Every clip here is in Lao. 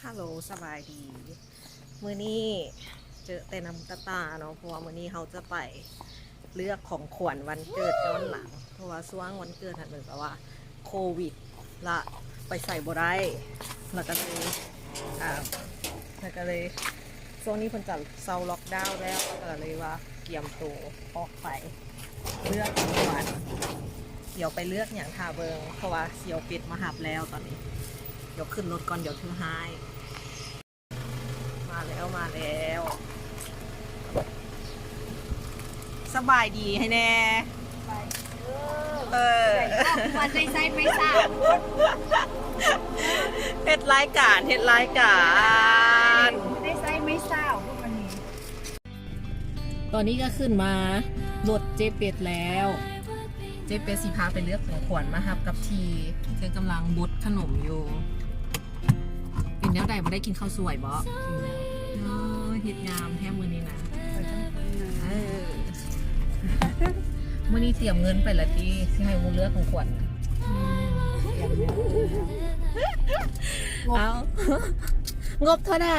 ຮັລໂຫຼ ສະບາຍດີ ມື້ນີ້ເຈີແຕ່ນຳຕາຕາເນາະ ເພາະວ່າມື້ນີ້ເຮົາຈະໄປເລືອກຂອງຂວັນວັນເກີດຍ້ອນຫຼັງ ເພາະວ່າຊ່ວງວັນເກີດຫັ້ນເໝືອນກັບວ່າໂຄວິດ ລະໄປໃສບໍ່ໄດ້ ລະກະເລີຍ ອ່າ ລະກະເລີຍ ຊ່ວງນີ້ເພິ່ນກະເຊົາລັອກດາວແລ້ວ ລະກະເລີຍວ່າກຽມໂຕອອກໄປເລືອກຂອງຂວັນ ດຽວໄປເລືອກຫຍັງຖ້າເບິ່ງ ເພາະວ່າຊິເອົາເປັດມາຮັບແລ້ວຕອນນີ້ ດຽວຂຶ້ນລົດກ່ອນ ດຽວຖືຮ້າຍ. ມາແລ້ວ ມາແລ້ວ ສະບາຍດີໃຫ້ແດ່ ສະບາຍດີເດີ ເອີ ເຮັດລາຍການ ເຮັດລາຍການ ໄດ້ໃຊ້ໄມ້ສາວ ຕອນນີ້ກະຂຶ້ນມາລົດເຈ້ເປັດແລ້ວ ເຈ້ເປັດຊິພາໄປເລືອກຂອງຂວັນມາຮັບກັບທີ່ ເຊິ່ງກຳລັງບົດຂະໜົມຢູ່. ເປັນແນວໃດ ບໍ່ໄດ້ກິນເຂົ້າສວຍບໍ? ໂອ້ຍ ເຮັດງາມແທ້ມື້ນີ້ນະ ເອີ ມື້ນີ້ຕຽມເງິນໄປລະຕິ ຊິໃຫ້ໝູ່ເລືອກຂອງຂວັນ ອືມ ຕຽມເງິນ ເອົາ ງົບເທົ່າໃດ?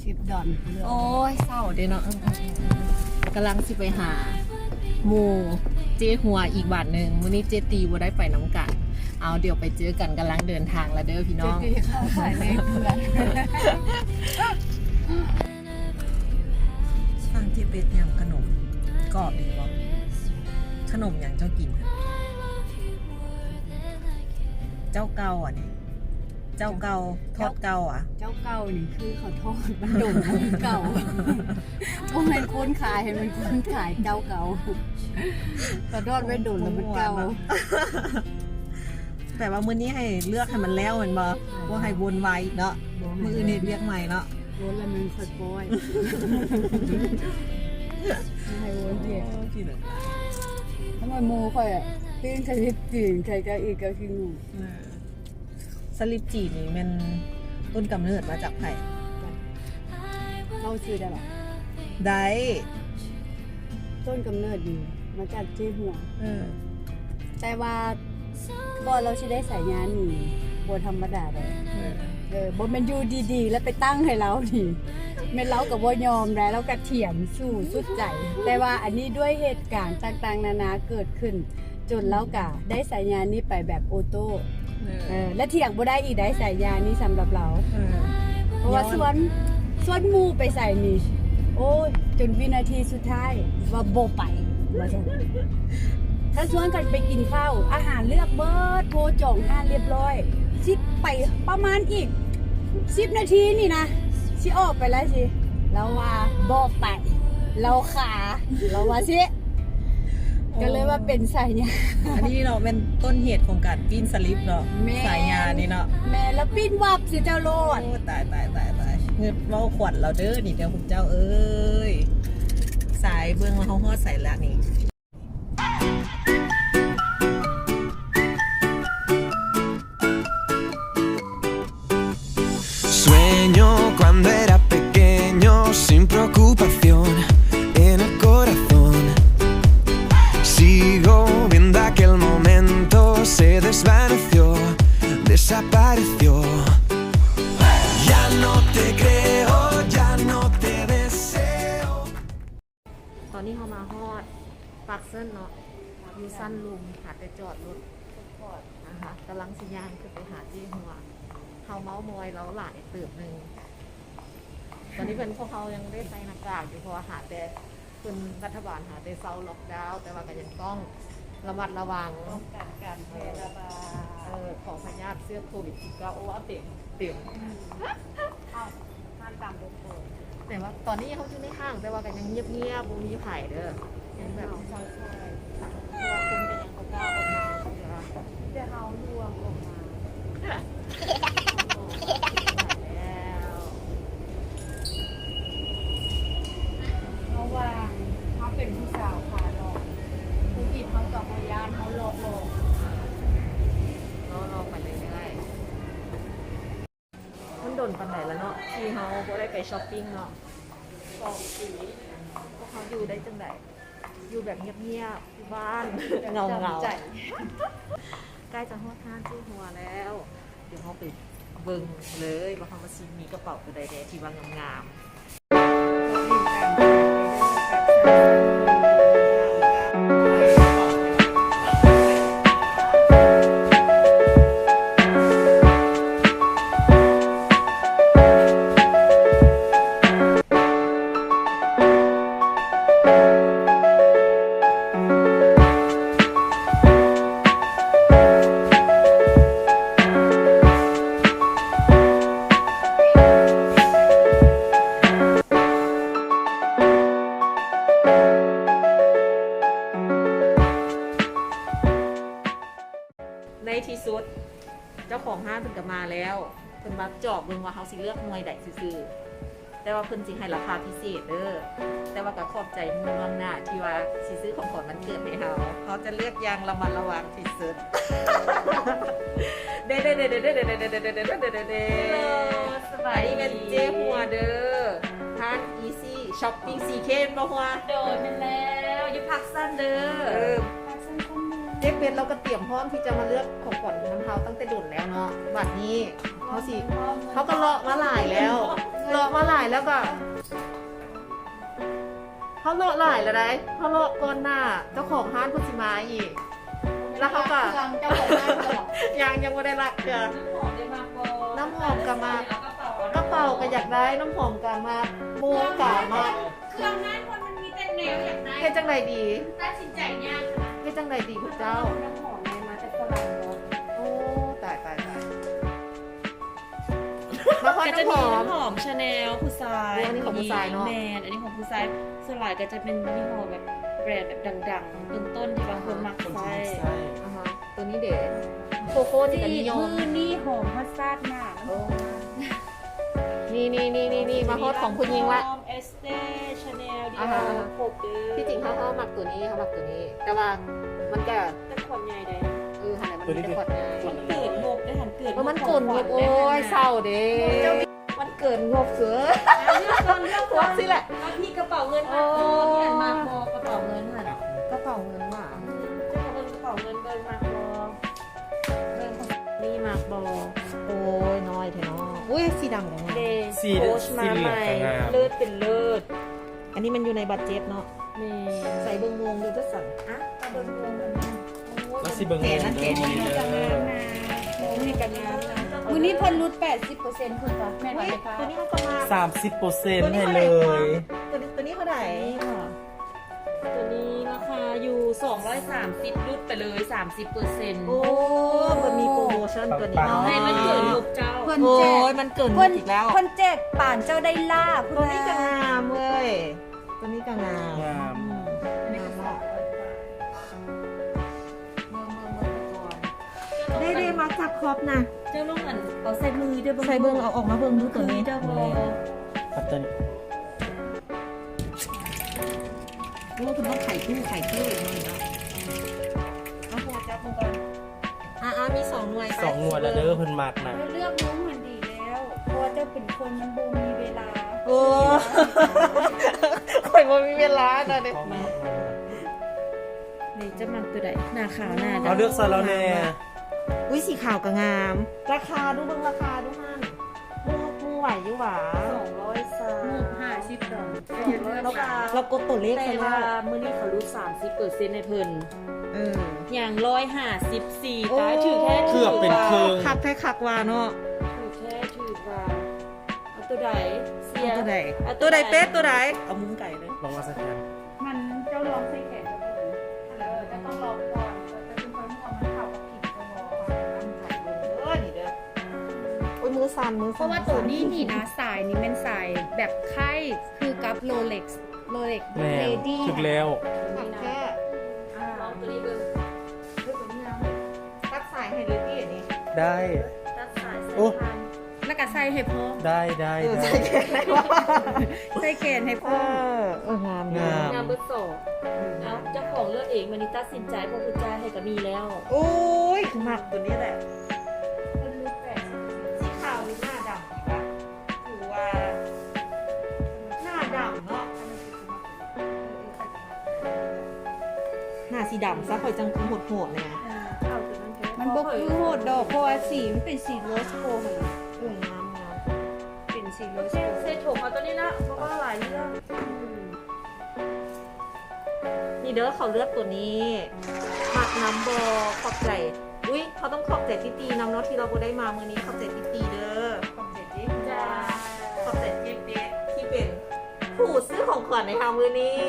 ສິບດອນ ໂອ້ຍ ເສົ້າເດເນາະ ເອີ ເອີ ເອີ ກຳລັງຊິໄປຫາໝູ່ເຈ້ຫົວອີກບາດໜຶ່ງ ມື້ນີ້ເຈ້ຕີບໍ່ໄດ້ໄປນຳກັນ ເອົາ ດຽວໄປເຈີກັນ ກຳລັງເດີນທາງລະເດີພີ່ນ້ອງ ຟັງເຈເປັດຫຍັງ ຂະໜົມກອບນີ້ບໍ? ຂະໜົມຫຍັງເຈົ້າກິນ? ເຈົ້າເກົ່າອັນນີ້ ເຈົ້າເກົ່າ ທອດເກົ່າອະ ເຈົ້າເກົ່ານີ້ຄືເຂົາທອດມັນດົນແລ້ວມັນເກົ່າ ບໍ່ແມ່ນຄົນຂາຍ ແມ່ນຄົນຂາຍເຈົ້າເກົ່າ ເຂົາທອດໄວ້ດົນແລ້ວມັນເກົ່າ. ແປວ່າມື້ນີ້ໃຫ້ເລືອກໃຫ້ມັນແລ້ວແມ່ນບໍ່? ບໍ່ໃຫ້ວົນວາຍອີກເນາະ ມື້ອື່ນເຮັດວຽກໃໝ່ເນາະ ວົນແລ້ວມັນຄ່ອຍປ່ອຍ ໃຫ້ວົນເຮັດ ໂອ້ຍ ທຳໄມໝູ່ຂ້ອຍປີ້ງສະລິບຈີນ ໃສ່ເກົ້າອີກເກົ້າຂີ້ງູ ເອີ ສະລິບຈີນນີ້ແມ່ນຕົ້ນກຳເນີດມາຈາກໃຜ? ເວົ້າຊື່ໄດ້ບໍ່? ໄດ້ ຕົ້ນກຳເນີດນີ້ມາຈາກເຈ້ຫົວ ເອີ ແຕ່ວ່າກ່ອນລາວຊິໄດ້ສາຍານີ້ບໍ່ທຳມະດາເດ້ ເອີ ເອີ ບໍ່ແມ່ນຢູ່ດີໆ ແລ້ວໄປຕັ້ງໃຫ້ລາວນີ້ ແມ່ນລາວກະບໍ່ຍອມໄດ໋ ລາວກະຖຽງສູ້ສຸດໃຈ ແຕ່ວ່າອັນນີ້ດ້ວຍເຫດການຕ່າງໆນານາເກີດຂຶ້ນ ຈົນລາວກະໄດ້ສາຍານີ້ໄປແບບໂອໂຕ້ ເອີ ເອີ ແລະຖຽງບໍ່ໄດ້ອີກໄດ໋ສາຍານີ້ສຳລັບລາວ ເອີ ເພາະວ່າຊວນ ຊວນໝູ່ໄປໃສນີ້ ໂອ້ຍ ຈົນວິນາທີສຸດທ້າຍວ່າບໍ່ໄປ ວ່າຊັ້ນ ຄັນຊວນກັນໄປກິນເຂົ້າ ອາຫານເລືອກເບິດ ໂທຈອງຮ້ານລຽບລ້ອຍ ຊິໄປປະມານອີກສິບນາທີນີ້ນະ ຊິອອກໄປແລ້ວຊິ ລາວວ່າບໍ່ໄປ ລາວຄາ ລາວວ່າຊີ້ ກະເລີຍວ່າເປັນສາຍາ ອັນນີ້ເນາະ ແມ່ນຕົ້ນເຫດຂອງການປີ້ນສະລິບເນາະ ແມ່ນ ສາຍານີ້ເນາະ ແມ່ນ ລະປີ້ນວັບໃສ່ເຈົ້າໂລດ ໂອ້ ຕາຍ ຕາຍ ຕາຍ ຕາຍ ເງິດເວົ້າຂວັນລາວເດີນີ້ເດີ ພວກເຈົ້າເອີຍ ສາຍເບິ່ງວ່າເຮົາຮອດໃສລະນີ້. Sueño cuando era pequeño sin preocupación en el corazón. Sigo viendo aquel momento, se desvaneció, desapareció. Ya no te creo, ya no te deseo. ຕອນນີ້ເຮົາມາຮອດປາກເຊີນເນາະ ຢູ່ຊັ້ນລຸ່ມ ຫາແຕ່ຈອດລົດ ອ່າຮະ ກຳລັງຊິຍ່າງຂຶ້ນໄປຫາເຈ້ຫົວ ເຮົາເມົາມອຍລາວຫຼາຍເຕີບໜຶ່ງ ຕອນນີ້ເພິ່ນ ພວກເຮົາຍັງໄດ້ໃສ່ໜ້າກາກຢູ່ ເພາະວ່າຫາແຕ່ ເພິ່ນ ລັດຖະບານຫາແຕ່ເຊົາລັອກດາວ ແຕ່ວ່າກະຍັງຕ້ອງລະມັດລະວັງ ປ້ອງກັນການແຜ່ລະບາດ ເອີ ຂອງພະຍາດເຊື້ອໂຄວິດສິບເກົ້າ ໂອ້ ເຕັມ ເຕັມ ຮ້ານຕຳບົດໂພ ແຕ່ວ່າຕອນນີ້ເຮົາຢູ່ໃນຫ້າງ ແຕ່ວ່າກະຍັງງຽບໆ ບໍ່ມີໃຜເດີ ຍັງແບບເຊົາໆ ເພາະວ່າຄົນກະຍັງບໍ່ກ້າອອກມາເທື່ອ ແຕ່ເຮົາລວມອອກມາ ເຮົາວ່າເຮົາເປັນຜູ້ສາວຂາຫຼອກ ຜູ້ຜິດເຮົາກະບໍ່ຢ້ານ ເຮົາຫຼອກຫຼອກ ເຮົາຫຼອກໄປເລື້ອຍໆ. ມັນດົນປານໃດລະເນາະ ທີ່ເຮົາບໍ່ໄດ້ໄປຊັອບປິງເນາະ ສອງປີ ພວກເຮົາຢູ່ໄດ້ຈັ່ງໃດ ຢູ່ແບບງຽບໆ ຢູ່ບ້ານເຫງົາໆ ໃກ້ຈະຮອດຮ້ານເຈ້ຫົວແລ້ວ ດຽວເຮົາໄປ ເບິ່ງເລີຍວ່າເຮົາຊິມີກະເປົາໂຕໃດແດ່ທີ່ວ່າງາມໆ. ໃນທີ່ສຸດ ເຈົ້າຂອງຮ້ານເພິ່ນກໍມາແລ້ວ. ເພິ່ນມາຈອບເບິ່ງວ່າເຮົາຊິເລືອກໜ່ວຍໃດຊື່ໆ ແຕ່ວ່າເພິ່ນຊິໃຫ້ລາຄາພິເສດເດີ້. ແຕ່ວ່າກໍຂອບໃຈໝູ່ລ່ວງໜ້າທີ່ວ່າຊິຊື້ຂອງຂວັນວັນເກີດໃຫ້ເຮົາ. ເຮົາຈະເລືອກຢ່າງລະມັດລະວັງທີ່ສຸດ. ເດ ເດ ເດ ເດ ເດ ເດ ສະບາຍດີ ອັນນີ້ແມ່ນເຈ້ຫົວເດີ້ ຮ້ານ Easy Shopping ສີ່ເຄ ແມ່ນບໍ່ຫົວ? ໂດຍ ແມ່ນແລ້ວ ຢູ່ພາກຊັນເດີ້. ເອີ ພາກຊັນຊັ້ນໜຶ່ງ ເຈັບເບັດ ເຮົາກໍຕຽມພ້ອມທີ່ຈະມາເລືອກຂອງຂວັນນຳເຮົາຕັ້ງແຕ່ດົນແລ້ວເນາະ. ບັດນີ້ເຮົາຊິ ເຮົາກໍເລາະມາຫຼາຍແລ້ວ ເລາະມາຫຼາຍແລ້ວກໍ ເຮົາເລາະຫຼາຍແລ້ວໃດ໋ ເຮົາເລາະກ່ອນໜ້າເຈົ້າຂອງຮ້ານເພິ່ນຊິມາອີກ ແລ້ວເຮົາກໍ ເຄື່ອງເຈົ້າຂອງຮ້ານກໍ ຍັງ ຍັງບໍ່ໄດ້ລັກເທື່ອ. ນ້ຳຫອມໄດ້ມັກບໍ່? ນ້ຳຫອມກໍມັກ ກະເປົາກໍຢາກໄດ້ ນ້ຳຫອມກໍມັກ ໝວກກໍມັກ. ເຄື່ອງນັ້ນມັນມີແຕ່ແນວຢາກໄດ້ ເຮັດຈັ່ງໃດດີ? ຕັດສິນໃຈຍາກຂະໜາດ ເຮັດຈັ່ງໃດດີພວກເຈົ້າ? ນ້ຳຫອມໄດ້ມາແຕ່ຝຣັ່ງເນາະ. ໂອ້ ຕາຍ ຕາຍ ຕາຍ. ມາຮອດນ້ຳຫອມ ກໍຈະມີນ້ຳຫອມ Chanel ຜູ້ຊາຍ. ໂອ້ ອັນນີ້ຂອງຜູ້ຊາຍເນາະ. ແມ່ນ ອັນນີ້ຂອງຜູ້ຊາຍ. ສ່ວນຫຼາຍກໍຈະເປັນຍີ່ຫໍ້ແບບ ແບຣນແບບດັງໆ ຕົ້ນໆ ທີ່ວ່າຄົນມັກໃຊ້. ອ່າຮະ ໂຕນີ້ເດ ໂຄໂຄ່ນີ້ກໍນິຍົມ. ມື້ນີ້ຫອມຮອດຊາດໜ້າ. ໂອ້ ນີ້ໆໆໆ ມາຮອດຂອງຜູ້ຍິງລະ. Estée, Chanel, Dior ອ່າຮະ ຄົບເດີ້. ທີ່ຈິງເຮົາ ເຮົາມັກໂຕນີ້ ເຮົາມັກໂຕນີ້ ແຕ່ວ່າມັນກະ ແຕ່ຂວດໃຫຍ່ເດ້. ເອີ ຫັ້ນແຫຼະ ມັນມີແຕ່ຂວດໃຫຍ່. ມັນເກີນງົບເດ້ ຫັ້ນເກີນງົບ. ເອີ ມັນເກີນງົບ. ໂອ້ຍ ເຊົາເດ້ ເຈົ້າ ມັນເກີນງົບເກີນ. ອ່າ ເລືອກເບິ່ງ ເລືອກເບິ່ງ ວັກຊີ້ແຫຼະ. ວ່າມີກະເປົາເງິນມາບໍ່ ມີອັນມາບໍ່ ກະເປົາເງິນຫັ້ນ. ກະເປົາເງິນຫວາ? ອືມ ເຈົ້າເບິ່ງກະເປົາເງິນເບິ່ງມາບໍ່? ເບິ່ງ ນີ້ມັກບໍ່? ໂອ້ຍ ນ້ອຍແທ້ເນາະ. ອຸ້ຍ ສີດຳກໍງາມເດ້. ສີ Coach ມາໃໝ່ ເລີດເປັນເລີດ. ອັນນີ້ມັນຢູ່ໃນບັດເຈັດເນາະ. ແມ່ນ. ໃສ່ເບິ່ງໂມງເດີຈັກສັນ. ອ່ະ ເອົາເບິ່ງໂມງເພິ່ນ. ໂອ້ຍ ລະຊິເບິ່ງໂມງເດີ. ໂມງນີ້ກໍງາມນະ ໂມງນີ້ກໍງາມນະ. ມື້ນີ້ເພິ່ນຫຼຸດແປດສິບເປີເຊັນພຸ້ນກະ ແມ່ນບໍ່? ໂຕນີ້ເຮົາກໍມັກ ສາມສິບເປີເຊັນໃຫ້ເລີຍ. ໂຕນີ້ ໂຕນີ້ເທົ່າໃດ? ໂຕນີ້ລາຄາຢູ່ສອງຮ້ອຍສາມສິບ ຫຼຸດໄປເລີຍສາມສິບເປີເຊັນ. ໂອ້ ເພິ່ນມີໂປຣໂມຊັນໂຕນີ້ເນາະ. ໃຫ້ມັນເກີນງົບເຈົ້າ. ເພິ່ນແຈກ ໂອ້ຍ ມັນເກີນງົບອີກແລ້ວ. ເພິ່ນແຈກປານເຈົ້າໄດ້ລາບ. ໂຕນີ້ກໍງາມເວີຍ ໂຕນີ້ກໍງາມ. ງາມ. ອືມ ເບິ່ງ ເບິ່ງ ເບິ່ງກ່ອນ. ເດ້ ເດ້ ມາຈັບຂອບນະ. ເຈົ້າລອງອັນ ເອົາໃສ່ມືເຈົ້າເບິ່ງ ໃສ່ເບິ່ງ ເອົາອອກມາເບິ່ງດູໂຕນີ້. ຄືເຈົ້າບໍ່? ຄັບໂຕນີ້. ໂອ້ ເພິ່ນຕ້ອງໄຂຕູ້ໄຂເຕີອີກໜ້ອຍເນາະ. ເອົາຫົວຈັບເບິ່ງກ່ອນ. ອ່າໆ ມີສອງໜ່ວຍ. ສອງໜ່ວຍແລ້ວເດີ ເພິ່ນມັກນະ. ເລືອກມຸມຫັ້ນດີແລ້ວ ເພາະວ່າເຈົ້າເປັນຄົນມັນບໍ່ມີເວລາ. ໂອ້ ຂ້ອຍບໍ່ມີເວລານະເດ້. ນີ້ຈະມັກໂຕໃດ? ໜ້າຂາວໜ້າດຳ. ເອົາເລືອກໃສ່ລາວແດ່. ອຸ້ຍ ສີຂາວກໍງາມ. ລາຄາດູ ເບິ່ງລາຄາດູຫັ້ນ. ໝູ່ ໝູ່ໄຫວຢູ່ຫວາ? ສອງຮ້ອຍຊາວ ໝູ່ຫ້າສິບດອນ. ລາວ ລາວກົດຕົວເລກໃສ່ແລ້ວ. ແຕ່ວ່າມື້ນີ້ເຂົາຫຼຸດສາມສິບເປີເຊັນໃຫ້ເພິ່ນ. ເອີ ຍັງຮ້ອຍຫ້າສິບສີ່. ໂອ້ ຕາຍ ຖືກແທ້ ເກືອບເປັນເຄິ່ງ. ຄັກແທ້ຄັກວ່າເນາະ. ຖືກແທ້ຖືກວ່າ. ເອົາໂຕໃດ? ເອົາໂຕໃດ? ເອົາໂຕໃດເປັດ ໂຕໃດ? ເອົາມຸມໄກເລີຍ. ລອງວ່າສະແກນ ມັນ ເຈົ້າລອງໃສ່ແຂນເຈົ້າເບິ່ງ. ເອີ ເຈົ້າຕ້ອງລອງກ່ອນ ເຈົ້າຈຶ່ງຄ່ອຍຮູ້ວ່າມັນເຂົ້າກັບຜິວເຈົ້າບໍ່. ເອີ ນີ້ເດີ. ໂອ້ຍ ມືສັ່ນ ມືສັ່ນ. ເພາະວ່າໂຕນີ້ນີ້ນະ ສາຍນີ້ແມ່ນສາຍແບບຄ້າຍຄືກັບ Rolex Rolex ແມ່ນ Lady ຖືກແລ້ວ. ຄັກແທ້. ອ່າ ລອງໂຕນີ້ເບິ່ງ. ເອີ ໂຕນີ້ງາມເດ້. ຕັດສາຍໃຫ້ເລີຍຕິອັນນີ້. ໄດ້. ຕັດສາຍໃສ່ພັນ ແລ້ວກໍໃສ່ໃຫ້ພ້ອມ. ໄດ້ ໄດ້ ເອີ ໄດ້ ໃສ່ແຂນໃຫ້ພ້ອມ. ເອີ ເອີ ງາມ ງາມ ງາມເບິດສອງ. ເອົາ ເຈົ້າຂອງເລືອກເອງ ບາດນີ້ຕັດສິນໃຈ ເພາະຜູ້ຈ່າຍໃຫ້ກໍມີແລ້ວ. ໂອ້ຍ ຄືມັກໂຕນີ້ແຫຼະ. ເພິ່ນຫຼຸດແປດສິບ. ສີຂາວຫຼືໜ້າດຳດີວະ? ຖືວ່າໜ້າດຳເນາະ. ໜ້າສີດຳຊະ ຂ້ອຍຈັ່ງຄືໂຫດໆແດ່. ມັນບໍ່ຄືໂຫດດອກ ເພາະວ່າສີມັນເປັນສີ Rose Gold ຫັ້ນນະ. ເອີ ເຊັດຖົງເອົາໂຕນີ້ນະ ເພາະວ່າຫຼາຍເລື່ອງ. ນີ້ເດີ ເຂົາເລືອກໂຕນີ້. ມັກນຳບໍ່? ຂອບໃຈ. ອຸ້ຍ ເຮົາຕ້ອງຂອບໃຈຕິຕີນຳເນາະ ທີ່ລາວບໍ່ໄດ້ມາມື້ນີ້. ຂອບໃຈຕິຕີເດີ. ຂອບໃຈຕິ ຂອບໃຈເຈັກເດັກທີ່ເປັນຜູ້ຊື້ຂອງຂວັນໃຫ້ເຮົາມື້ນີ້.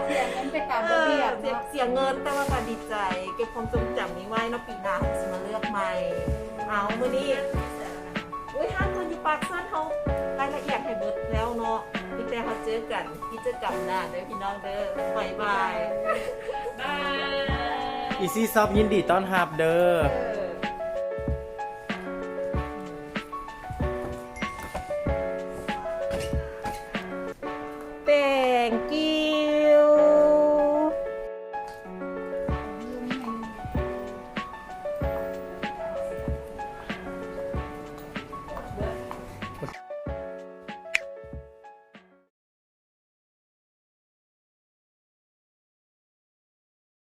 ເສຍເງິນໄປຕາມລະບຽບເນາະ ເສຍເງິນ ແຕ່ວ່າກໍດີໃຈ ເກັບຄວາມຊົງຈຳນີ້ໄວ້ເນາະ ປີໜ້າເຮົາຊິມາເລືອກໃໝ່. ເອົາ ມື້ນີ້ ອຸ້ຍ ຮ້ານເພິ່ນຢູ່ປາກເຊີນ ເຮົາລາຍລະອຽດໃຫ້ເບິດແລ້ວເນາະ. ມີແຕ່ເຮົາເຈີກັນກິດຈະກຳໜ້າເດີພີ່ນ້ອງເດີ. ບາຍບາຍ. ບາຍ. Easy Shop ຍິນດີຕ້ອນຮັບເດີ.